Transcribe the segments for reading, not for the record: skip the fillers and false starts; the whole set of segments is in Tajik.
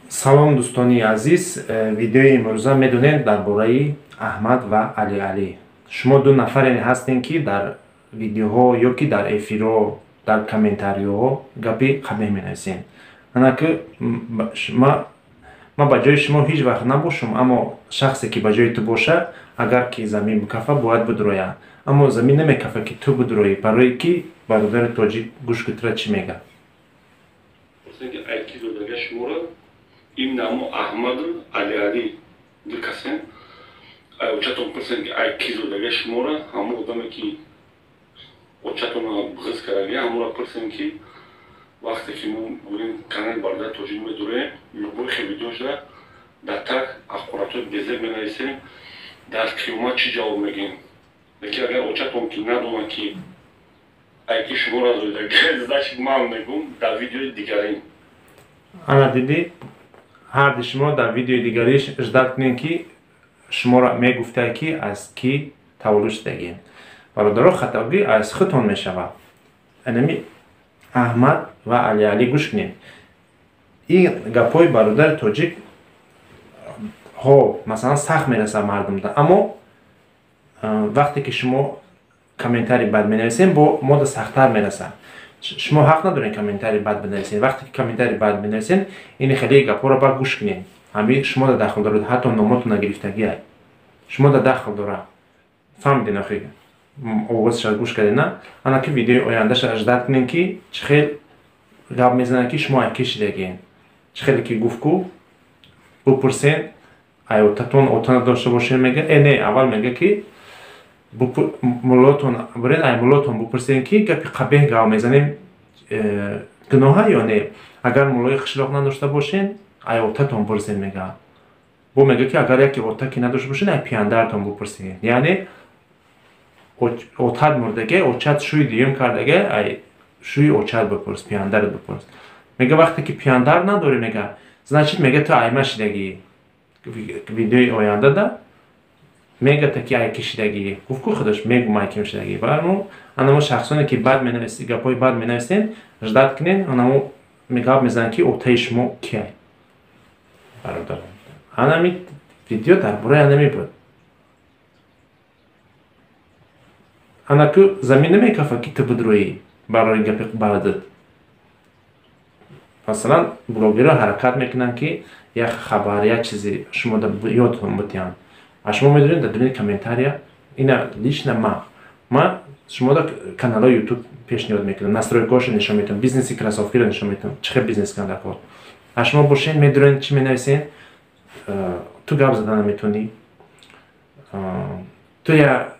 Салом, дӯстони азиз. Видеои имрӯза, медонед, дар бораи Аҳмад ва Али Алӣ. Шумо ду нафаре ҳастем, ки дар видеоҳо ё ки дар эфирҳо, дар комментариҳо гапи қабеҳ менависем. Анаки ман ба ҷои шумо ҳеҷ вақт набошам, аммо шахсе ки ба ҷои ту боша, агар ки замин бикафа, бояд бидрояд, аммо замин намекафа, ки ту бидроӣ. Барое ки бародари тоҷик, гӯш ки тура чӣ мегӯяд. Шуморо имнамо Аҳмаду Алиали ду касем. Очатон пурсем, ки ай ки зодага шуморо. Ҳамон одаме, ки очатонро ғиз кардаги, ҳамонро пурсем, ки вақте ки мо гӯем, канали бародари тоҷик медурем, любой хе видео шуда, дар так ҳақоратҳои безеб менависем, дар қиёмат чӣ ҷавоб мегӯем? Лекин агар очатон ки надонад, ки ай ки шуморо зодаги, значит, ман мегӯм дар видеои дигарин. Ана дидӣ, ҳарди шумо дар видеои дигариш ждать кунед, ки шуморо мегуфтае, ки аз кӣ таваллуд шудагӣ. Бародаро, хатогӣ аз худтон мешавад. Анами Аҳмад ва Алиалӣ, гӯш кунед, ин гапҳои бародари тоҷик ҳо, масалан, сахт мерасад мардумда, аммо вақте ки шумо комментарий бад менависем, бо мода сахттар мерасад. Шумо ҳақ надоред комментарий бад бинависед. Вақте ки комментарий бад бинависед, ини хеле гапҳоро ба гӯш кунед, ҳами шумо да дахл дорад, ҳатто номотона гирифтагиай шумо да дахл дорад. Фаҳмиден? Охи овозша гӯш кардед, на? Ана ки видеои ояндаша ждать кунед, ки чӣ хел гап мезанад, ки шумо ай ки шидагиен. Чӣ хеле ки гуфт ку, бупурсен ай отатон, ота надошта бошен, мега. Э, не, аввал мега, ки муллотон бурен, ай муллотон бупурсен, ки гапи қабеҳ гап мезанем, гуноҳа ё не. Агар муллои қишлоқ надошта бошен, ай отатон пурсен, мега. Бо мега, ки агар яке ота ки надошта бошен, ай пияндаратон бупурсен. Яъне отат мурдаге, очат шӯи дуюм кардаге, ай шӯи очат бипурс, пияндарат бипурс, мега. Вақте ки пияндар надорӣ, мега, значит, мега, ту айма шидагӣ. Видеои ояндада мегата, ки ай ки шидагӣ. Гуфт ку худаш, мегум, ай ким шидагӣ. Бармо анамо шахсоне, ки бад менависӣ, гапҳои бад менависен, ждать кунен, анамо гап мезананд, ки отаи шумо киай. Бародар, анами видео дар бораи анами буд. Анаку замин намекафа, ки ту бидроӣ барои гапи бадат. Масалан, блогерҳо ҳаракат мекунанд, ки як хабар, як чизи шумо ёдтон битиҳанд, а шумо медонед, дар дуни комментария. Ина лично ма шумода каналҳои Ютуб пешниҳод мекунам, настройкаҳошо нишон метавам, бизнеси кроссовкиро нишон метавам, чӣ хел бизнес кунад дар кор. А шумо бошен, медонед, чӣ менависен? Ту гап зада наметавонӣ, ту я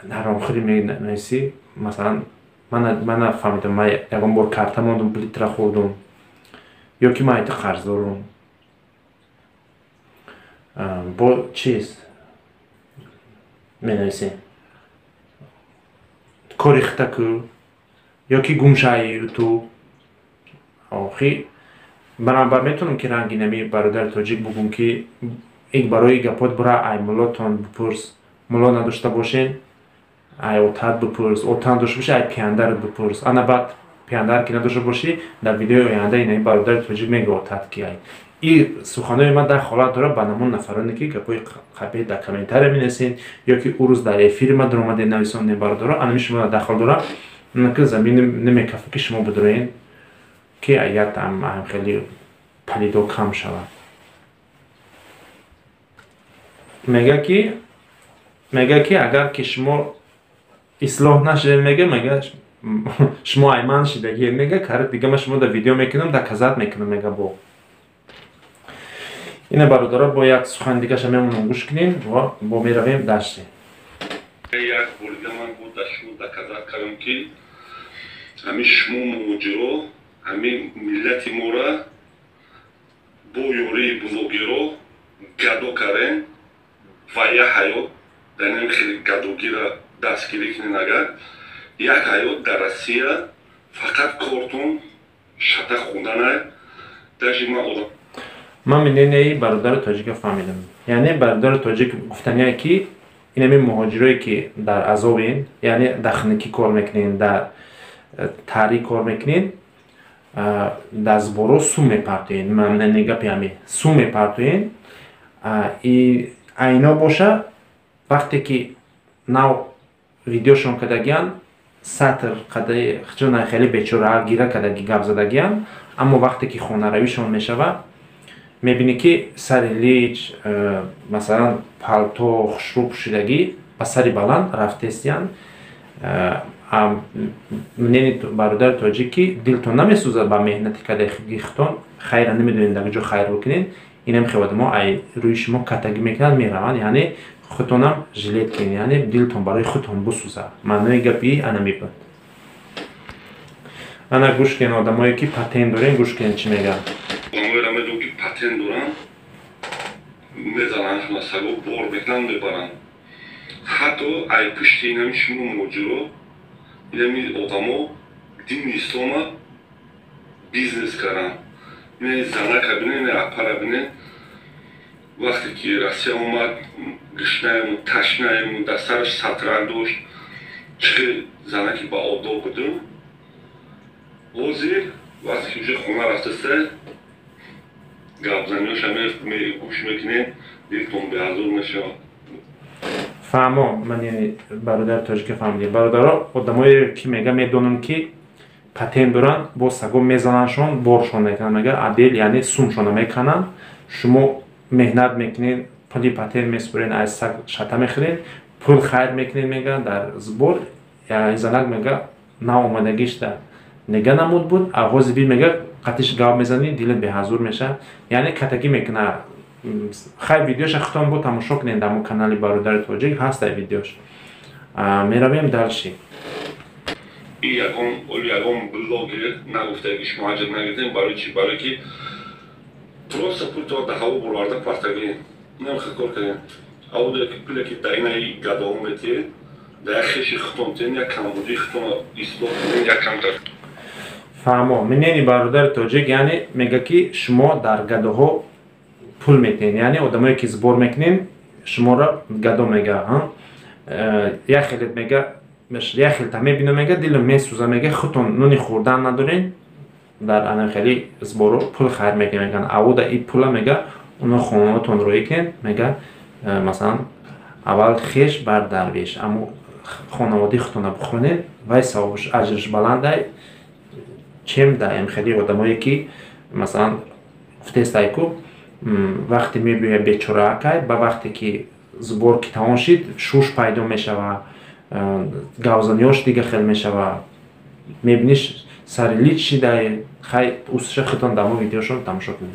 ҳаромхӯрӣ менависӣ. Масалан, ман нафаҳмидам, ман ягон бор карта мондум, плитра хӯрдум ё ки ман айти қарздорум? Бо чиз менависем, кори хита ку ё ки гумшаи Ютуб. Охи барабар метавонам, ки ранги нами бародари тоҷик бугум, ки ик барои гапот бура ай муллотон бипурс, мулло надошта бошен, ай отат бипурс, ота надошта боши, ай пияндарат бипурс. Ана баъд пияндар ки надошта бошӣ, дар видеои оянда инаи бародари тоҷик мега, отат ки ай. И суханои ман дар ҳолат дорад ба намон нафароне, ки гапҳои қабеҳ дар комментария менависед ё ки ӯ рӯз дар эфири ма дуромадед, нависонед. Бародаро, анами шумо дахл дорад, ки замин намекафа, ки шумо бидроен, ки як хеле палидо кам шавад. Мега, ки агар ки шумо ислоҳ нашудед, мега, шумо айман шидагӣ, мега, кар дига ма шумо да видео мекунам, доказать мекунам, мега. Бо ина, бародаро, бо як сухан дигаша мемонам, гӯш кунем ва бо меравем дальше. Як борига ман бо да шумо доказать кардам, ки ҳамин шумо муҳоҷиро, ҳамин миллати мора бо ёрии блогеро гадо карен ва як ҳаёт дар ин хеле гадогира дастгирӣ кунен. Агар як ҳаёт дар Россия фақат кортон шата хунданай, даже ман одам Ман мненияи бародари тоҷика фаҳмидам. Яъне бародари тоҷик гуфтания, ки инами муҳоҷирое, ки дар азобен, яъне дар хунукӣ кор мекунен, дар таърих кор мекунен. Дар сбор о сум мепартоен, гапи ҳаме сум мепартоен. Айно боша, вақте ки нав видеошон кардагиян, сатр қадаи хчона хеле бечора гира кардаги гап задагиян, аммо вақте ки хонаравишон мешава, мебинӣ, ки сари лич, масалан, палто хушрӯ пӯшидагӣ, ба сари баланд рафтестиян. Мнени бародари тоҷик, ки дилтон намесӯзад ба меҳнати кардагихтон, хайра намедонед дар ҷо хайр бикунед. Инам хел одамо ай рӯи шумо катагӣ мекунанд, мераванд. Яъне худтонам жалеть кунед, яъне дилтон барои худтон бисӯзад. Маънои гапи ана мебуд. Ана гӯш кунед, одамое ки патент дорен, гӯш кунед, чӣ мегӯянд. Одамоеро медонам, ки патент доранд, мезананд, саго бор мекунанд, мебаранд. Ҳатто ай пушти инами шумо муҳоҷиро, инами одамо дини ислома бизнес карданд. Ина занака бинен, ина апара бинен. Вақте ки Россия омад, гушнаему, ташнаему, дар сараш сатрак дошт, чӣ хел занаки ба одоб будум. Ҳозир, вақте ки уже хона рафтаста, гапзаниёша гӯш мекунем, дилтон беазор мешавад. Фаҳмо, ман бародари тоҷика фаҳмидем. Бародаро, одамое ки мега, медонам, ки патент доранд, бо саго мезанандшон, боршон мекунанд, мега адел, яъне сумшона мекананд. Шумо меҳнат мекунед, пули патент месупоред, аз саг шата мехӯред, пул хайр мекунед, мега, дар сбор. Занак, мега, наомадагишта нега намуд буд, ҳози би, мега, қатиш гап мезанӣ, дилат беҳазур мешавад, яъне катагӣ мекунад. Хай, видеоша худтон бо тамошо кунед, дар канали бародари тоҷик ҳаст ай видеош. Меравем дальше. Ягон блогер нагуфта, ки шумо ҳаҷат нагирдем. Барои чи? Барои ки просто пулто дар ҳаво бурварда партагӣ намехел кор кардем. Аввал ки пуле ки дар инаи гадоҳо метиҳед, дар як хеши худтон тиҳед, як камбудии худтон ислоҳ кунед, як камтар. Фаҳмо, минени бародари тоҷик, яъне мега, ки шумо дар гадоҳо пул метиҳед, яъне одамое ки сбор мекунед, шуморо гадо мега. Як хелет, мега, як хелта мебинам, мега, дилам месӯза, мега, худтон нони хӯрдан надоред, дар ана хели сбор о пул хайр мекунед, меган. Авуда и пула, мега, оно хонаотон роӣ кунед, мега. Масалан, аввал хеш бар дарвеш, аммо хонаводаи худтона бихонед, вай савобш, аҷрш баландай, чем да хели одамое ки, масалан, гуфтестайку, вақте мебиёя бечораакай, ба вақте ки сбор ки тамом шид, шуш пайдо мешава, гавзаниёш дига хел мешава, мебиниш, сари лич шидай. Хай, усша худтон дамо видеошон тамошо кунед.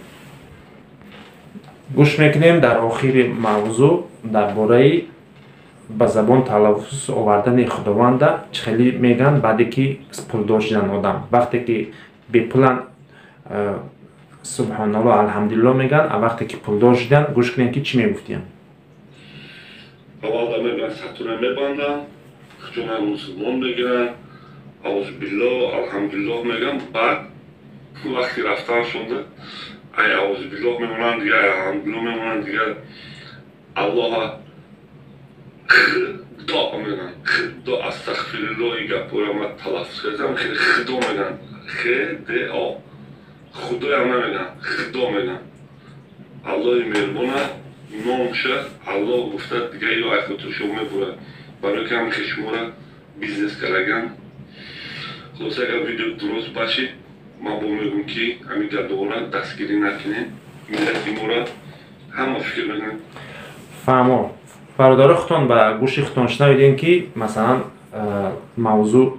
Гӯш мекунем дар охири мавзӯъ дар бораи ба забон талаффуз овардани Худованда, чӣ хеле мегӯянд, баъде ки пулдор шидан одам. Вақте ки бепуланд, субҳоналло, алҳамдулилло мегӯянд, а вақте ки пулдор шидан, гӯш кунем, ки чӣ мегуфтиям. Аввалда мебиёнд, сатура мебанданд, худшона мусулмон мегиранд, аузубилло, алҳамдулиллоҳ мегӯянд. Баъд вақти рафтаншонда ай аузубиллоҳ мемонанд, дигар ай алҳамдулиллоҳ мемонанд, дигар Аллоҳа худо мегӯянд. Худо, астағфируллоҳ, и гапҳоро ман талаффуз кардам, хеле худо мегӯянд, хдо, худоям намегӯянд, худо мегӯянд. Аллоҳи меҳрубона номша Аллоҳ гуфта, дигар ё ай хотири шумо мебурад, барои ки ҳамихе шуморо бизнес кардаган. Хулоса, агар видео дуруст башид, ман бо мегӯм, ки ҳамин гадоора дастгирӣ накунед. Миллати моро ҳама фикр мекунанд. Фаҳмо, бародаро, худтон ба гӯши худтон шунавидем, ки масалан мавзӯъ.